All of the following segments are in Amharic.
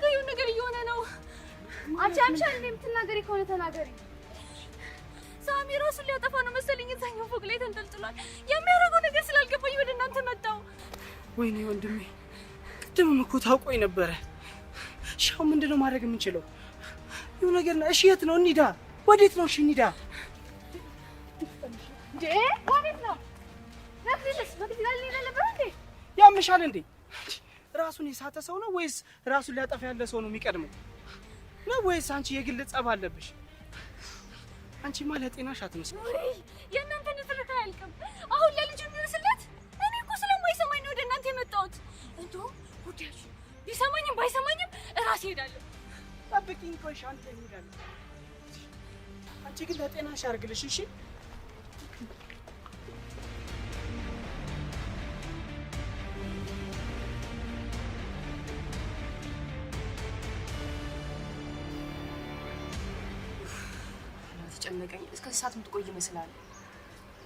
ጋር የሆነ ነገር እየሆነ ነው። አንቺ አምሻል እንዴ? የምትናገሪ ከሆነ ተናገሪ። ሳሚ ራሱን ሊያጠፋ ነው መሰለኝ። እዛኛው ፎቅ ላይ ተንጠልጥሏል። የሚያደርገው ነገር ስላልገባኝ ወደ እናንተ መጣሁ። ወይኔ ወንድሜ፣ ቅድምም እኮ ታውቆኝ ነበረ። እሺ አሁን ምንድን ነው ማድረግ የምንችለው? ይኸው ነገር ነው። እሺ የት ነው እንሂዳ? ወዴት ነው? እሺ እንሂዳ። እንዴ ወዴት ነው? መክሊትስ መክሊት ጋር ልንሄድ አልነበረ እንዴ? ያምሻል እንዴ? ራሱን የሳተ ሰው ነው ወይስ ራሱን ሊያጠፋ ያለ ሰው ነው የሚቀድመው? ነው ወይስ አንቺ የግል ጸብ አለብሽ? አንቺማ ለጤናሽ አትመስልም። ውይ የእናንተ ንትርክ አያልቅም። አሁን ለልጁ የሚመስለት እኔ እኮ ስለማይሰማኝ ነው ወደ እናንተ የመጣሁት። እንደውም ጉዳያችሁ ቢሰማኝም ባይሰማኝም እራሴ እሄዳለሁ። ጠብቂኝ፣ ቆይ እሺ፣ አንድ ላይ እንሄዳለን። አንቺ ግን ለጤናሽ ያርግልሽ እሺ። ተጨነቀኝ። እስከ ሰዓት የምትቆይ ይመስላል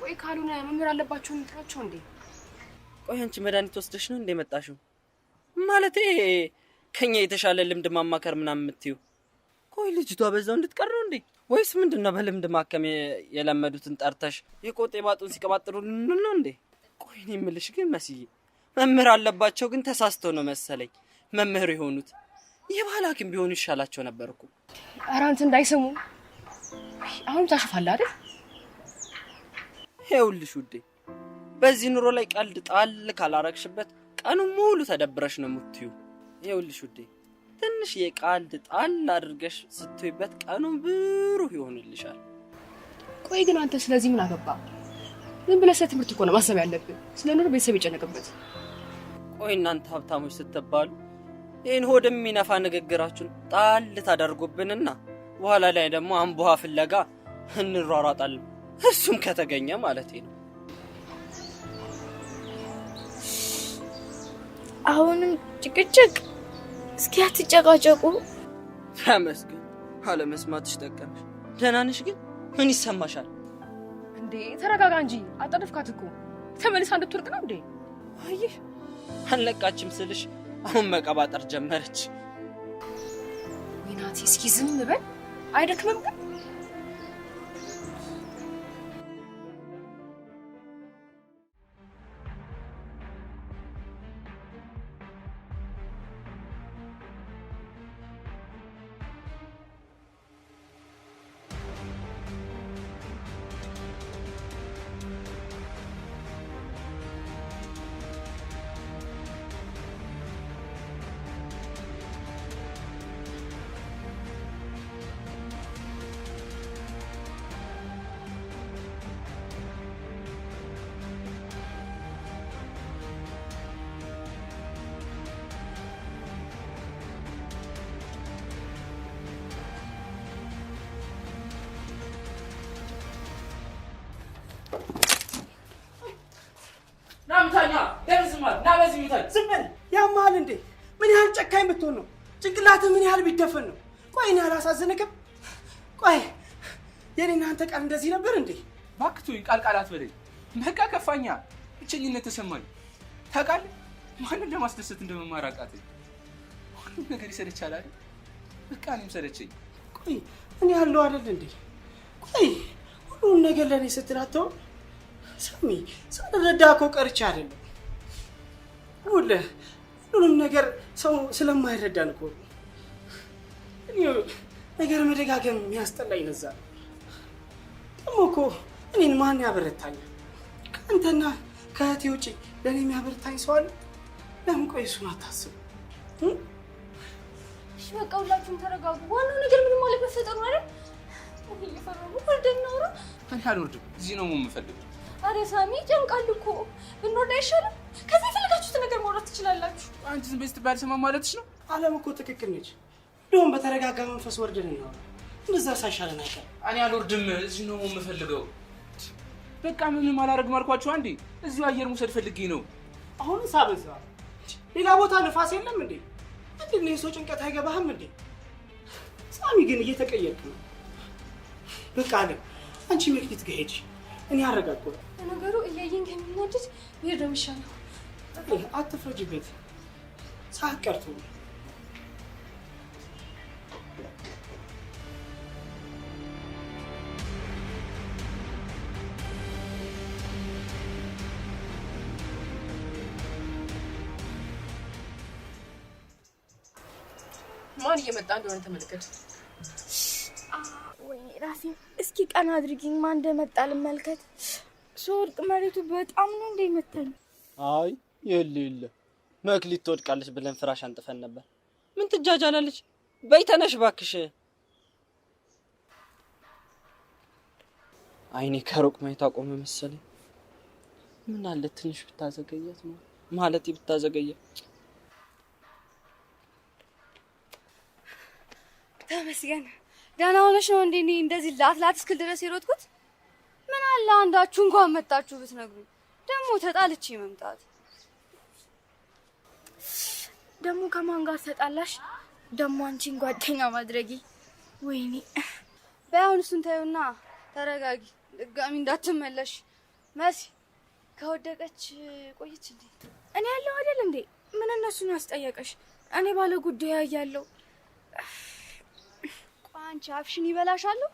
ወይ? ካልሆነ መምህር አለባቸውን እንጥራቸው እንዴ? ቆይ አንቺ መድኃኒት ወስደሽ ነው እንደ መጣሽው? ማለቴ ከኛ የተሻለ ልምድ ማማከር ምናምን የምትይው? ቆይ ልጅቷ በዛው እንድትቀር ነው እንዴ? ወይስ ምንድን ነው በልምድ ማከም የለመዱትን ጠርተሽ የቆጤ ባጡን ሲቀባጥሩልን ነው እንዴ? ቆይ እኔ የምልሽ ግን መስዬ መምህር አለባቸው ግን ተሳስተው ነው መሰለኝ መምህር የሆኑት። የባህል ሐኪም ቢሆኑ ይሻላቸው ነበር እኮ። ኧረ አንተ እንዳይሰሙ። አሁንም ታሾፋለህ አይደል? ይኸውልሽ ውዴ፣ በዚህ ኑሮ ላይ ቀልድ ጣል ካላረግሽበት ቀኑን ሙሉ ተደብረሽ ነው የምትዩ። ይኸውልሽ ውዴ፣ ትንሽ የቀልድ ጣል አድርገሽ ስትይበት ቀኑን ብሩህ ይሆንልሻል። ቆይ ግን አንተ ስለዚህ ምን አገባ? ዝም ብለህ ስለ ትምህርት እኮ ነው ማሰብ ያለብህ። ስለ ኑሮ ቤተሰብ የጨነቀበት። ቆይ እናንተ ሀብታሞች ስትባሉ ይህን ሆድ የሚነፋ ንግግራችሁን ጣል ታደርጉብንና በኋላ ላይ ደግሞ አምቦ ውሃ ፍለጋ እንሯሯጣለን። እሱም ከተገኘ ማለት ነው። አሁንም ጭቅጭቅ። እስኪ አትጨቃጨቁ። ተመስገን፣ አለመስማትሽ ጠቀመሽ። ደህና ነሽ ግን? ምን ይሰማሻል? እንዴ ተረጋጋ እንጂ አጣደፍካት እኮ። ተመልሳ እንድትወርቅ ነው እንዴ? አየሽ፣ አልነቃችም ስልሽ አሁን መቀባጠር ጀመረች። ወይ ናቲ፣ እስኪ ዝም በል። አይደክምም ግን? ዝም በል። ያማል እንዴ? ምን ያህል ጨካኝ ብትሆን ነው? ጭንቅላትህ ምን ያህል ቢደፈን ነው? ቆይ እኔ አላሳዝንክም? ቆይ የኔና አንተ ቃል እንደዚህ ነበር እንዴ? እባክህ ተወኝ፣ ቃል ቃል አትበለኝ። በቃ ከፋኛ፣ ብቸኝነት ተሰማኝ። ታውቃለህ ማንን ለማስደሰት እንደመማር አቃተኝ። ሁሉም ነገር ይሰለቻል አይደል? በቃ እኔም ሰለቸኝ። ቆይ እኔ ያለው አይደል እንዴ? ቆይ ሁሉን ነገር ለእኔ ስትል አትተውም? ሳሚ ሳልረዳ እኮ ቀርቼ አይደለም። ይኸውልህ ሁሉንም ነገር ሰው ስለማይረዳን እኮ ነው። እኔ ነገር መደጋገም የሚያስጠላኝ ለዛ ነው። ደግሞ እኮ እኔን ማን ያበረታኛል? ከአንተና ከእህቴ ውጪ ለእኔ የሚያበረታኝ ሰው አለ? ለምን ቆይ እሱን አታስብም? እሺ በቃ ሁላችሁም ተረጋጉ። ዋናው ነገር ምንም አለመፈጠሩ አይደል? እየፈራሁ ወርደን እናውራ። እኔ አልወርድም፣ እዚህ ነው የምፈልገው። አረ ሳሚ ይጨንቃል እኮ ብንወርድ አይሻልም? ከዚህ የፈለጋችሁትን ነገር ማውራት ትችላላችሁ። አንቺ ዝም በይ ስትባይ አልሰማም ማለትሽ ነው? አለም እኮ ትክክል ነች። እንደውም በተረጋጋ መንፈስ ወርደን እናውራ። እንደዛ ሳይሻለን አይቀርም። እኔ አልወርድም፣ እዚህ ነው የምፈልገው። በቃ ምንም አላደርግም አልኳችሁ። አንዴ እዚሁ አየር መውሰድ ፈልጌ ነው። አሁንስ አበዛ። ሌላ ቦታ ንፋስ የለም እንዴ? ምንድን ነው የሰው ጭንቀት አይገባህም እንዴ? ሳሚ ግን እየተቀየርክ ነው። በቃ አለም አንቺ መክሊት ጋር ሂጂ፣ እኔ አረጋጋለሁ። ለነገሩ እያየን ከሚናደድ ብሄድ ነው የሚሻለው። አትፍረጅበት፣ ሰዓት ቀርቶ ነው። ማን እየመጣ እንደሆነ ተመልከት። ወይኔ ራሴን እስኪ ቀና አድርጊኝ፣ ማን እንደመጣ ልመልከት። ስወድቅ መሬቱ በጣም ነው እንደ መታኝ። አይ የለ የለ መክሊት ትወድቃለች ብለን ፍራሽ አንጥፈን ነበር። ምን ትጃጃላለች? በይ ተነሽ እባክሽ። አይኔ ከሩቅ ማየት አቆመ መሰለኝ። ምን አለ ትንሽ ብታዘገያት ነው ማለት ብታዘገያት። ተመስገን ደህና ሆነሽ ነው እንዴ? እኔ እንደዚህ ላት እስክል ድረስ የሮጥኩት። ምን አለ አንዳችሁ እንኳን መጣችሁ ብትነግሩኝ። ደግሞ ተጣልቼ መምጣት። ደግሞ ከማን ጋር ተጣላሽ? ደግሞ አንቺን ጓደኛ ማድረጊ። ወይኔ በይ አሁን እሱን ታዩና ተረጋጊ፣ ድጋሚ እንዳትመለሽ። መሲ ከወደቀች ቆየች እንዴ? እኔ ያለው አይደል እንዴ? ምን እነሱን ያስጠየቀሽ? እኔ ባለ ጉዳይ ያያለው። አንቺ አፍሽን ይበላሻለሁ።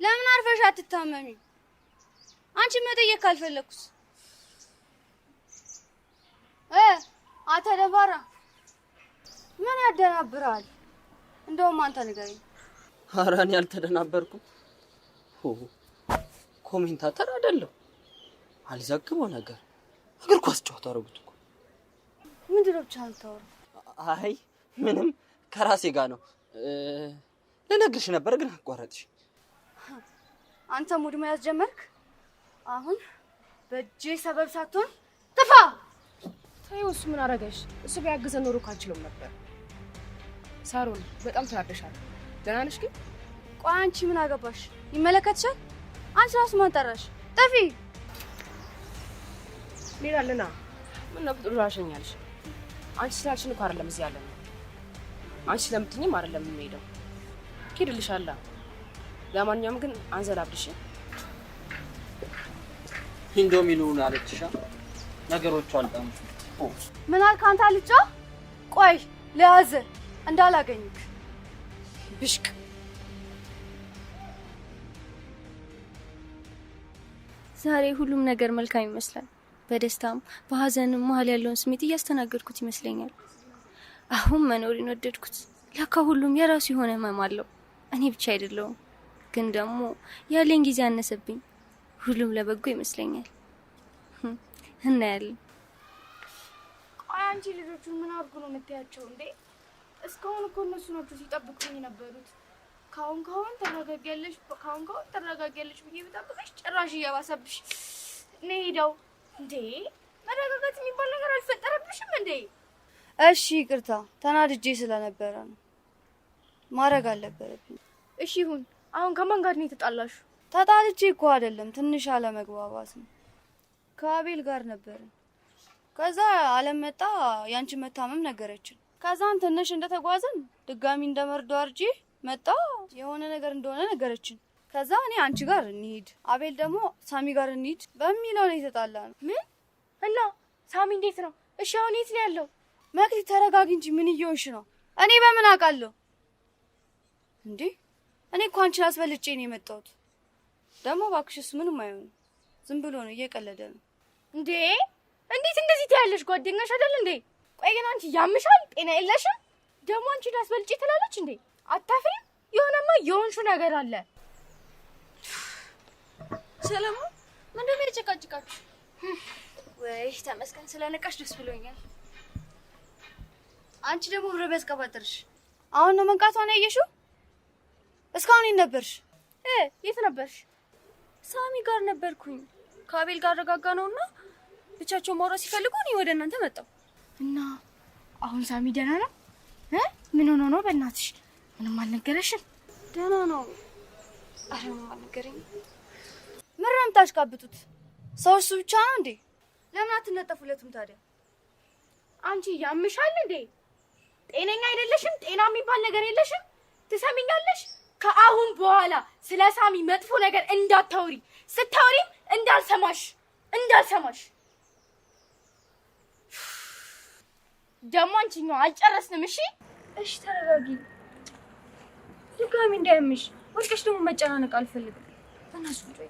ለምን አርፈሽ አትታመሚ? አንቺ መጠየቅ ካልፈለኩስ አተ ደባራ ምን ያደናብራል? እንደውም አንተ ንገረኝ። ኧረ እኔ አልተደናበርኩም። Commentator አይደለሁ። አልዘግበው ነገር እግር ኳስ ጨዋታ አደረጉት እኮ። ምንድን ነው ብቻ የምታወራው? አይ ምንም ከራሴ ጋር ነው። ልነግርሽ ነበር ግን አቋረጥሽ። አንተ mood መያዝ ጀመርክ። አሁን በእጄ ሰበብ ሳትሆን ጥፋ። ተይው፣ እሱ ምን አደረገሽ? እሱ ቢያግዘን ኖሮ ካልችለውም ነበር። ሳሮን በጣም ተናደሻል። ደህና ነሽ ግን? ቆይ አንቺ ምን አገባሽ? ይመለከትሻል? አንቺ ራሱ ማን ጠራሽ? ጥፊ። ሌላ ለና ምን ነው ጥሩ ራሽኛልሽ። አንቺ ስላልሽን እኮ አይደለም እዚህ ያለነው። አንቺ ስለምትኝም አይደለም የምንሄደው። ሄድልሻለሁ። ለማንኛውም ግን አንዘላብድሽ። ኢንዶሚኑን አለችሻ። ነገሮቹ አልጣም። ምን አልክ አንተ አልጫ? ቆይ ለያዘ እንዳላገኝክ ብሽቅ። ዛሬ ሁሉም ነገር መልካም ይመስላል። በደስታም በሀዘንም መሀል ያለውን ስሜት እያስተናገድኩት ይመስለኛል። አሁን መኖሬን ወደድኩት። ለካ ሁሉም የራሱ የሆነ ህመም አለው። እኔ ብቻ አይደለሁም። ግን ደግሞ ያለኝ ጊዜ አነሰብኝ። ሁሉም ለበጎ ይመስለኛል። እናያለን። ቆይ አንቺ ልጆቹን ምን አድርጉ ነው የምታያቸው እንዴ? እስካሁን እኮ እነሱ ናቸው ሲጠብቁኝ የነበሩት። ካሁን ካሁን ተረጋጊያለሽ፣ ካሁን ካሁን ተረጋጊያለሽ ብዬ ብጠብቅሽ ጭራሽ እየባሰብሽ ነው ሄደው። እንዴ መረጋጋት የሚባል ነገር አልፈጠረብሽም እንዴ? እሺ ይቅርታ፣ ተናድጄ ስለነበረ ነው። ማድረግ አልነበረብኝ። እሺ ይሁን። አሁን ከማን ጋር ነው የተጣላሽው? ተጣልቼ እኮ አይደለም፣ ትንሽ አለመግባባት ነው። ከአቤል ጋር ነበርን። ከዛ አለም መጣ፣ ያንቺ መታመም ነገረችን። ከዛን ትንሽ እንደተጓዘን ድጋሚ እንደመርዶ አርጂ መጣ፣ የሆነ ነገር እንደሆነ ነገረችን። ከዛ እኔ አንቺ ጋር እንሂድ፣ አቤል ደግሞ ሳሚ ጋር እንሂድ በሚለው ነው የተጣላነው። ምን እና ሳሚ እንዴት ነው? እሺ አሁን የት ነው ያለው? መክሊ ተረጋጊ እንጂ ምን እየሆንሽ ነው? እኔ በምን አውቃለሁ እንዴ? እኔ እኮ አንቺን አስበልጬ ነው የመጣሁት። ደግሞ እባክሽ እሱ ምንም አይሆንም፣ ዝም ብሎ ነው እየቀለደ ነው። እንዴ እንዴት እንደዚህ ትያለሽ? ጓደኛሽ አይደል እንዴ? ቆይ ግን አንቺ ያምሻል? ጤና የለሽም? ደግሞ አንቺን አስበልጬ ትላለች እንዴ? አታፍሪም? የሆነማ የሆንሽው ነገር አለ። ሰለሞን ምንድን ነው የጨቃጭቃችሁ? ወይ ተመስገን ስለነቃሽ ደስ ብሎኛል። አንቺ ደግሞ ብሮ ቢያስቀባጥርሽ አሁን ነው መንቃቷን ያየሽው? እስካሁን የት ነበርሽ? የት ነበርሽ? ሳሚ ጋር ነበርኩኝ። ከአቤል ጋር አረጋጋ ነውና ብቻቸው ማውራት ሲፈልጉ እኔ ወደ እናንተ መጣሁ። እና አሁን ሳሚ ደህና ነው? ምን ሆኖ ነው? በእናትሽ ምንም አልነገረሽም? ደህና ነው። ኧረ ምንም አልነገረኝም። ምን ነው የምታሽቃብጡት? ሰው እሱ ብቻ ነው እንዴ? ለምን አትነጠፉለትም ታዲያ? አንቺ ያምሻል እንዴ? ጤነኛ አይደለሽም። ጤና የሚባል ነገር የለሽም። ትሰሚኛለሽ? ከአሁን በኋላ ስለ ሳሚ መጥፎ ነገር እንዳታወሪ፣ ስታወሪም እንዳልሰማሽ እንዳልሰማሽ። ደግሞ አንቺኛው አልጨረስንም። እሺ እሺ፣ ተረጋጊ። ድጋሚ እንዳያምሽ ወድቀሽ ደግሞ መጨናነቅ አልፈልግም። በእናትሽ ቁጭ በይ፣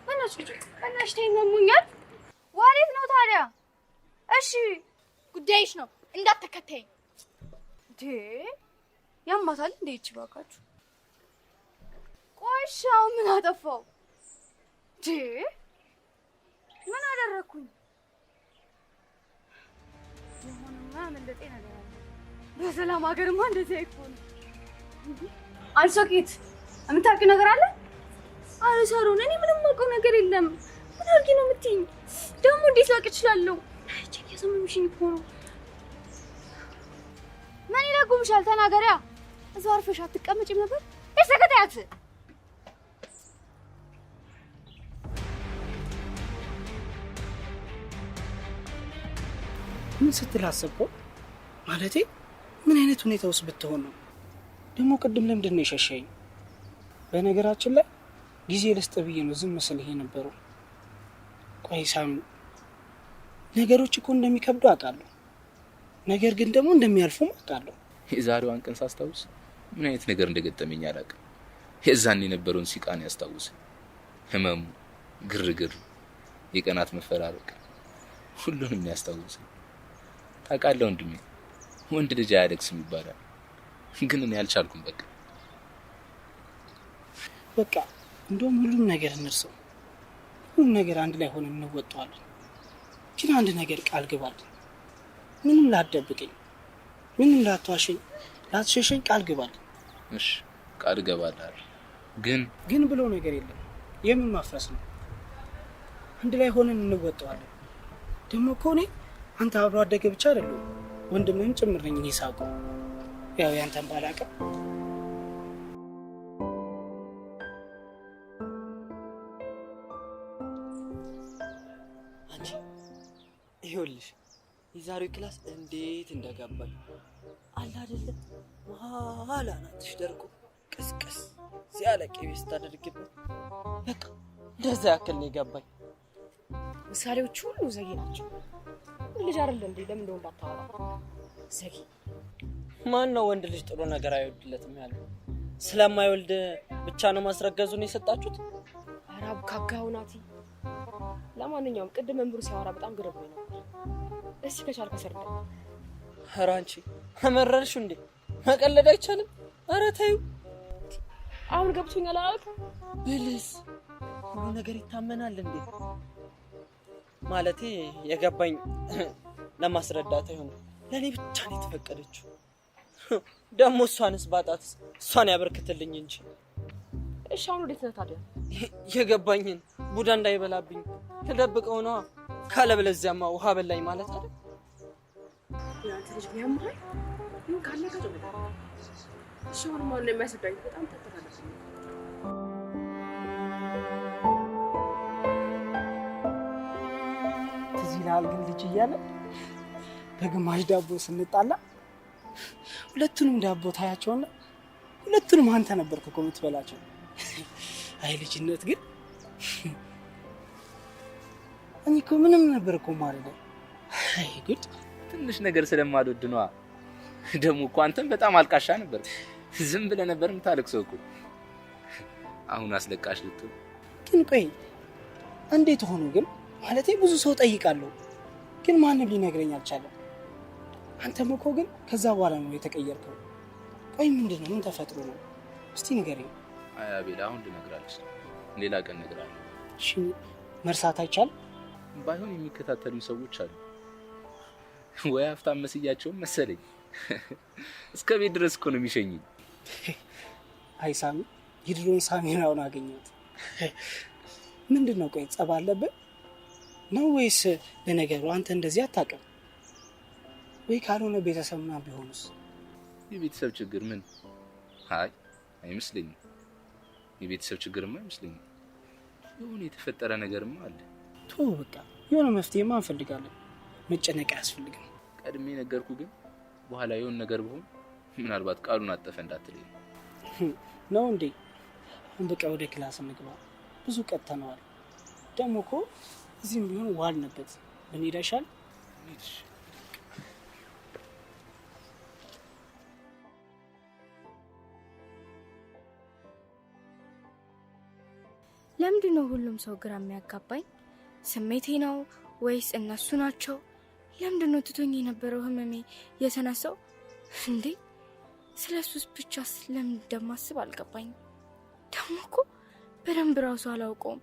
በእናትሽ ቁጭ በይ፣ በእናትሽ ተይኝ፣ አሞኛል። ወዴት ነው ታዲያ? እሺ ጉዳይሽ ነው። እንዳትከተይኝ። እንዴ ያማታል እንዴ ይቺ ባካችሁ። ቆሻው ምን አጠፋው? እንዴ ምን አደረኩኝ? የሆነማ ያመለጠኝ ነገር አለ። በሰላም ሀገርማ እንደዚህ አይሆንም። አንቺ ሶኬት የምታውቂው ነገር አለ? አረ ሳሮን፣ እኔ ምንም የማውቀው ነገር የለም። ምን አድርጊ ነው የምትይኝ? ደግሞ እንዴት ላውቅ እችላለሁ? እጄን እያሳመምሽኝ እኮ ነው። ምን ይለጉምሻል? ተናገሪያ። እዛው አርፈሽ አትቀመጭም ነበር? እሺ ተከታያት። ምን ስትል አሰብከው? ማለቴ ምን አይነት ሁኔታ ውስጥ ብትሆን ነው? ደግሞ ቅድም ለምንድን ነው የሸሸኝ? በነገራችን ላይ ጊዜ ልስጥ ብዬ ነው ዝም ስልህ የነበረው። ቆይ ሳሚ፣ ነገሮች እኮ እንደሚከብዱ አውቃለሁ፣ ነገር ግን ደግሞ እንደሚያልፉም አውቃለሁ። የዛሬዋን ቀን ሳስታውስ ምን አይነት ነገር እንደገጠመኝ አላውቅም። የዛን የነበረውን ሲቃን ያስታውስ፣ ህመሙ፣ ግርግሩ፣ የቀናት መፈራረቅ፣ ሁሉንም ያስታውስ። ታውቃለህ ወንድሜ፣ ወንድ ልጅ አያለቅስም ይባላል፣ ግን እኔ አልቻልኩም። በቃ በቃ እንደውም ሁሉም ነገር እንርሰው፣ ሁሉም ነገር አንድ ላይ ሆነን እንወጣዋለን። ግን አንድ ነገር ቃል ግባልኝ፣ ምንም ላትደብቀኝ፣ ምንም ላትዋሸኝ፣ ላትሸሸኝ ቃል ግባልኝ። እሺ ቃል እገባልሃለሁ። ግን ግን ብሎ ነገር የለም። የምን ማፍረስ ነው? አንድ ላይ ሆነን እንወጣዋለን። ደግሞ እኮ እኔ አንተ አብሮ አደገ ብቻ አይደለሁም ወንድምህም ጭምር ነኝ። እኔ ሳውቀው ያው ያንተን ባላውቅም አንቺ ይኸውልሽ የዛሬው class እንዴት እንደገባኝ አለ አይደለ? መሀል አናትሽ ደርቆ ቅስቅስ ሲያለ ቅቤ ስታደርግበት በቃ እንደዛ ያክል ነው የገባኝ። ምሳሌዎች ሁሉ ዘጌ ናቸው። ልጅ አይደለ እንዴ? ለምን እንደው እንዳታወራ ዘጌ። ማን ነው ወንድ ልጅ ጥሩ ነገር አይወድለትም ያለው? ስለማይወልድ ብቻ ነው ማስረገዙን የሰጣችሁት? ኧረ አቡካካው ናቲ። ለማንኛውም ቅድም መምህሩ ሲያወራ በጣም ገርሞኝ ነበር። እስኪ ከቻልክ አስረዳኝ። ኧረ አንቺ አመረርሽ እንዴ? መቀለድ አይቻልም? ኧረ ተይው። አሁን ገብቶኛል አላልክም? ብልስ ሁሉ ነገር ይታመናል እንዴ? ማለቴ የገባኝ ለማስረዳት አይሆንም። ለእኔ ብቻ ነው የተፈቀደችው። ደግሞ እሷንስ ባጣትስ እሷን ያበርክትልኝ እንጂ። እሺ አሁን ወዴት ነህ ታዲያ? የገባኝን ቡዳ እንዳይበላብኝ ተደብቀው ነዋ። ካለበለዚያማ ውሃ በላኝ ማለት አይደል? አንተ ልጅ ያምሃል። ይሁን ካለቀ ጥሩ ነገር። እሺ አሁን ማን ነው የሚያስረዳኝ? በጣም ተተላለፈ። ትዝ ይልሃል ግን ልጅ እያለ በግማሽ ዳቦ ስንጣላ ሁለቱንም ዳቦ ታያቸውና ሁለቱንም አንተ ነበርክ እኮ የምትበላቸው። አይ ልጅነት ግን እኔ እኮ ምንም ነበር እኮ የማልለው። አይ ጉድ! ትንሽ ነገር ስለማልወድ ነዋ። ደግሞ እኮ አንተም በጣም አልቃሻ ነበር። ዝም ብለህ ነበር የምታለቅሰው እኮ። አሁን አስለቃሽ ልትሆን። ግን ቆይ እንዴት ሆኖ ግን? ማለቴ ብዙ ሰው ጠይቃለሁ፣ ግን ማንም ሊነግረኝ አልቻለም። አንተም እኮ ግን ከዛ በኋላ ነው የተቀየርከው። ቆይ ምንድን ነው? ምን ተፈጥሮ ነው? እስቲ ንገረኝ። አይ አቤል፣ አሁን ልነግርህ አልችልም። ሌላ ቀን እነግርሃለሁ። እሺ፣ መርሳት አይቻልም? ባይሆን የሚከታተሉኝ ሰዎች አሉ። ወይ ሀብታም መስያቸውም መሰለኝ። እስከ ቤት ድረስ እኮ ነው የሚሸኙኝ። አይ ሳሚ፣ የድሮን ሳሚን አሁን አገኘሁት። ምንድን ነው ቆይ ጸብ አለብህ ነው ወይስ? ለነገሩ አንተ እንደዚህ አታውቅም። ወይ ካልሆነ ቤተሰብ ምናምን ቢሆኑስ? የቤተሰብ ችግር ምን? አይ አይመስለኝም። የቤተሰብ ችግርማ አይመስለኝም። የሆነ የተፈጠረ ነገርማ አለ። ቶ በቃ የሆነ መፍትሄማ እንፈልጋለን። መጨነቅ አያስፈልግም። ቀድሜ ነገርኩ፣ ግን በኋላ የሆነ ነገር ብሆን ምናልባት ቃሉን አጠፈ እንዳትለኝ ነው እንዴ? አሁን በቃ ወደ class እንግባ። ብዙ ቀጥተነዋል። ደግሞ እኮ እዚህም ቢሆን ዋልንበት። ብንሄድ አይሻልም? ለምንድን ነው ሁሉም ሰው ግራ የሚያጋባኝ? ስሜቴ ነው ወይስ እነሱ ናቸው? ለምንድን ነው ትቶኝ የነበረው ህመሜ የተነሳው እንዴ? ስለ እሱስ ብቻስ ለምን እንደማስብ አልገባኝም። ደግሞ እኮ በደንብ ራሱ አላውቀውም።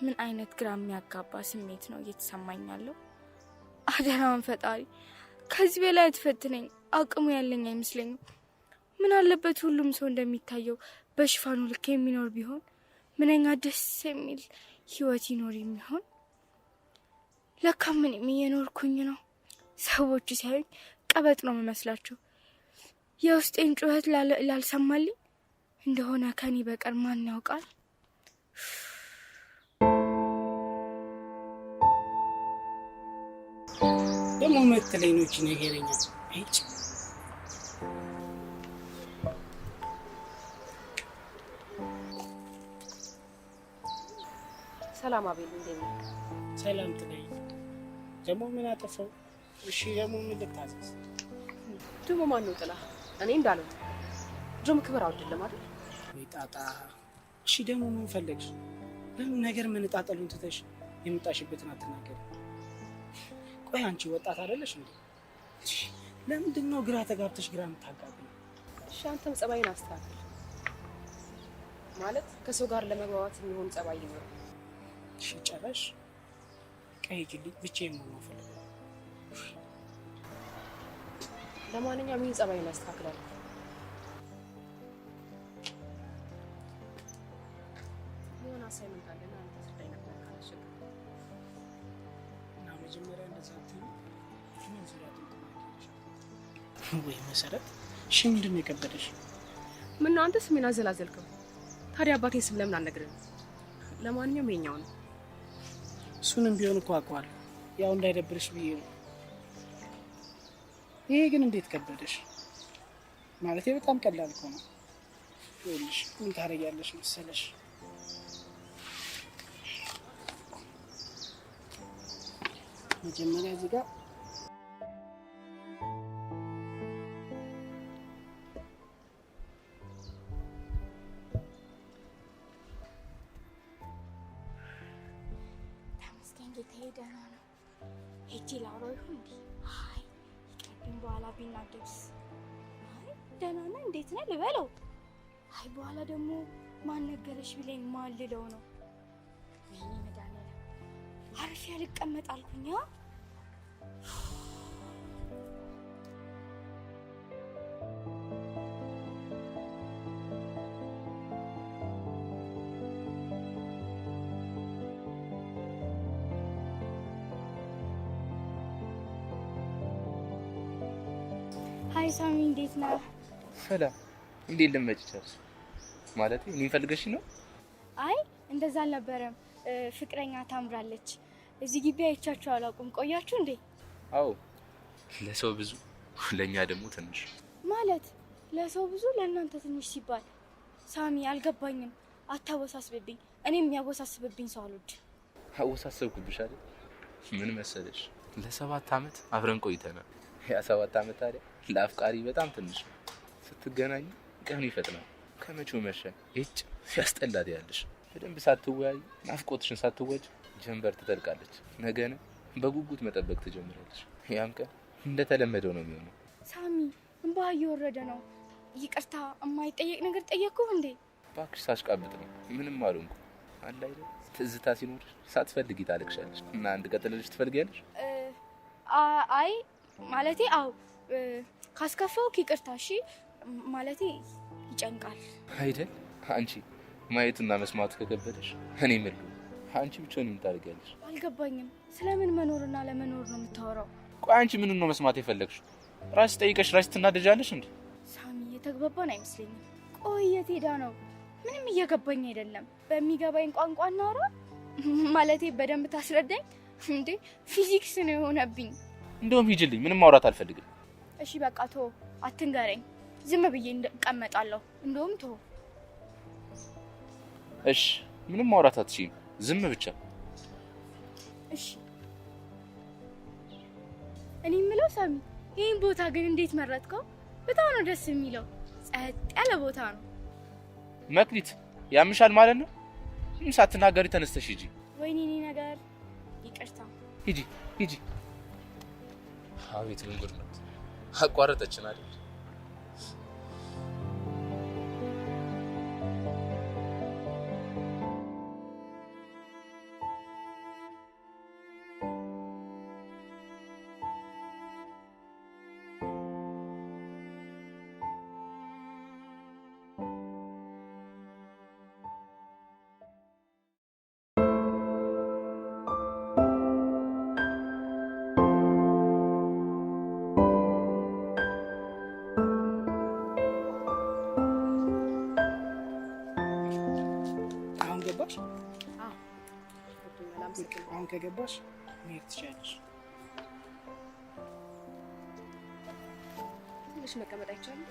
ምን አይነት ግራ የሚያጋባ ስሜት ነው እየተሰማኝ ያለው? አደራውን ፈጣሪ ከዚህ በላይ አትፈትነኝ። አቅሙ ያለኝ አይመስለኝም። ምን አለበት ሁሉም ሰው እንደሚታየው በሽፋኑ ልክ የሚኖር ቢሆን ምንኛ ደስ የሚል ህይወት ይኖር የሚሆን። ለካ ምንም እየኖርኩኝ ነው። ሰዎቹ ሲያዩኝ ቀበጥ ነው የምመስላቸው። የውስጤን ጩኸት ላልሰማልኝ እንደሆነ ከኔ በቀር ማን ያውቃል? ደግሞ መትለኝ ነው እቺ ነገረኛ። አይጭ ሰላም አቤል፣ እንዴት ነህ? ሰላም ትለኝ። ደግሞ ምን አጠፋው? እሺ ደግሞ ምን ልታዘዝ? ደግሞ ማን ነው ጥላ? እኔ እንዳለው ድሮም ክብር አውድልም አይደል? ወይ ጣጣ። እሺ ደግሞ ምን ፈለግሽ? ለምን ነገር መነጣጠሉን ትተሽ የመጣሽበትን አትናገሪ? ቆይ አንቺ ወጣት አይደለሽ እንዴ? ለምንድን ነው ግራ ተጋብተሽ ግራ የምታጋቢው? እሺ አንተም ጸባይን አስተካክል። ማለት ከሰው ጋር ለመግባባት የሚሆን ጸባይ ይኖር። እሺ ጨረሽ? ቀይጅልኝ፣ ብቻዬን መሆን እፈልጋለሁ። ለማንኛውም ይህን ጸባይን አስተካክላለሁ። የሆነ assignment አለና አንተ ትረዳኝ ነበር ካላስቸገርኩ። እና መጀመሪያ እንደዛ አትይኝ። ምን ዙሪያ ጥምጥም አድርጌልሻለሁ ወይ መሰረት? እሺ ምንድን ነው የከበደሽ? ምነው አንተ ስሜን አዘላዘልከው? ታዲያ አባቴን ስም ለምን አልነግርህም? ለማንኛውም ይኸኛው ነው። እሱንም ቢሆን እኮ አውቀዋለሁ። ያው እንዳይደብርሽ ብዬ ነው። ይሄ ግን እንዴት ከበደሽ? ማለቴ በጣም ቀላል እኮ ነው። ይኸውልሽ ምን ታደርጊያለሽ መሰለሽ? መጀመሪያ እዚህ ጋር ተመስገን ጌታዬ ደህና ነው። ሄጄ ላውራው ይሁን እንዴ? አይ ይቅርብኝ፣ በኋላ ቢናደድስ? አይ ደህና ነህ እንዴት ነህ ልበለው? አይ በኋላ ደግሞ ማን ነገረሽ ቢለኝ ማን ልለው ነው? ወይኔ መድኃኒዓለም አርፌ አልቀመጥ አልኩኝ። Hi ሳሚ፣ እንዴት ነህ? ሰላም። እንዴት ልትመጪ ቻልሽ? ማለቴ እኔን ፈልገሽ ነው? አይ እንደዛ አልነበረም። ፍቅረኛ ታምራለች። እዚህ ግቢ አይቻችሁ አላውቅም። ቆያችሁ እንዴ? አዎ፣ ለሰው ብዙ ለኛ ደግሞ ትንሽ። ማለት ለሰው ብዙ ለእናንተ ትንሽ ሲባል ሳሚ አልገባኝም። አታወሳስብብኝ። እኔ የሚያወሳስብብኝ ሰው አልወድም። አወሳሰብኩብሽ አይደል? ምን መሰለሽ ለ7 ዓመት አብረን ቆይተናል። ያ 7 ዓመት ታዲያ ለአፍቃሪ በጣም ትንሽ ነው። ስትገናኙ ቀኑ ይፈጥናል። ከመቼው መሸ እጭ ሲያስጠላት ያለሽ። በደንብ ሳትወያይ ናፍቆትሽን ሳትወጭ ጀንበር ትጠልቃለች። ነገን በጉጉት መጠበቅ ትጀምራለች። ያም ቀን እንደተለመደው ነው የሚሆነው። ሳሚ እንባ እየወረደ ነው። ይቅርታ የማይጠየቅ ነገር ጠየቅኩህ እንዴ? እባክሽ ሳሽቃብጥ ነው። ምንም አልሆንኩም። አለ አይደል ትዝታ ሲኖርሽ ሳትፈልጊ ታለቅሻለሽ። እና አንድ ቀጥለልሽ ትፈልጊያለሽ? አይ ማለቴ አው ካስከፋውክ ይቅርታ። እሺ ማለቴ ይጨንቃል አይደል? አንቺ ማየቱና መስማቱ ከከበደሽ እኔ ምን ልሁን? አንቺ ብቻውን ምን ታደርጊያለሽ? አልገባኝም። ስለምን መኖርና ለመኖር ነው የምታወራው? ቆይ አንቺ ምኑን ነው መስማት የፈለግሽው? ራስሽ ጠይቀሽ ራስሽ ትናደጃለሽ እንዴ? ሳሚ የተግባባን አይመስለኝም። ቆይ የት ሄዳ ነው? ምንም እየገባኝ አይደለም። በሚገባኝ ቋንቋ እናውራ። ማለቴ በደንብ ታስረዳኝ እንዴ? ፊዚክስ ነው የሆነብኝ። እንደውም ሂጂልኝ፣ ምንም ማውራት አልፈልግም። እሺ በቃ ቶ አትንገረኝ። ዝም ብዬ እቀመጣለሁ። እንደውም ቶ እሺ፣ ምንም ማውራት አትችይም፣ ዝም ብቻ። እሺ እኔ የምለው ሳሚ፣ ይሄን ቦታ ግን እንዴት መረጥከው? በጣም ነው ደስ የሚለው። ጸጥ ያለ ቦታ ነው። መክሊት ያምሻል ማለት ነው? ምንም ሳትናገሪ ተነስተሽ ሂጂ። ወይኔ እኔ ነገር ይቅርታ። ሂጂ ሂጂ። አቤት ምን ጉድ ነው! አቋረጠችን አይደል? አሁን ገባሽ? ገብቶኛል። አመሰግናለሁ። አሁን ከገባሽ መሄድ ትችያለሽ። ትንሽ መቀመጥ አይቻልም?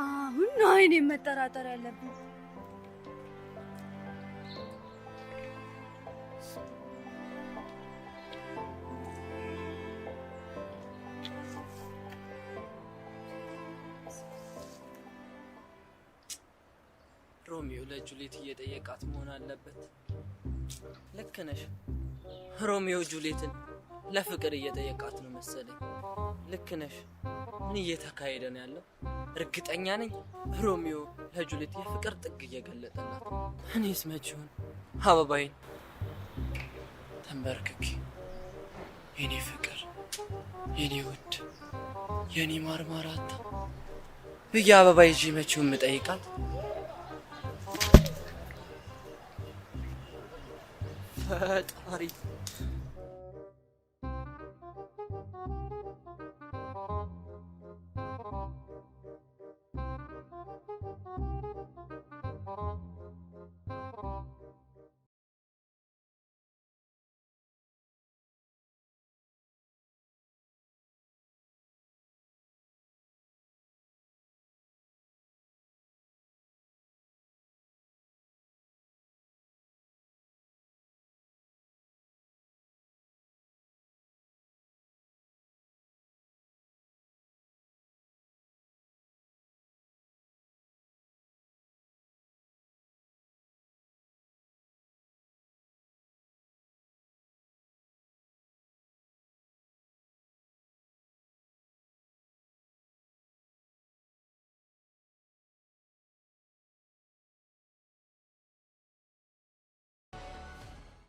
አሁን ነው እኔን መጠራጠር ያለብን። ሮሚዮ ለጁሊየት እየጠየቃት መሆን አለበት። ልክ ነሽ። ሮሚዮ ጁሊየትን ለፍቅር እየጠየቃት ነው መሰለኝ። ልክ ነሽ። ምን እየተካሄደ ነው ያለው? እርግጠኛ ነኝ ሮሚዮ ለጁሊየት የፍቅር ጥግ እየገለጠላት። እኔስ መቼውን አበባዬን ተንበርክኬ የኔ ፍቅር፣ የኔ ውድ፣ የኔ ማርማራታ ብዬ አበባ ይዤ መቼውን ምጠይቃት? ፈጣሪ፣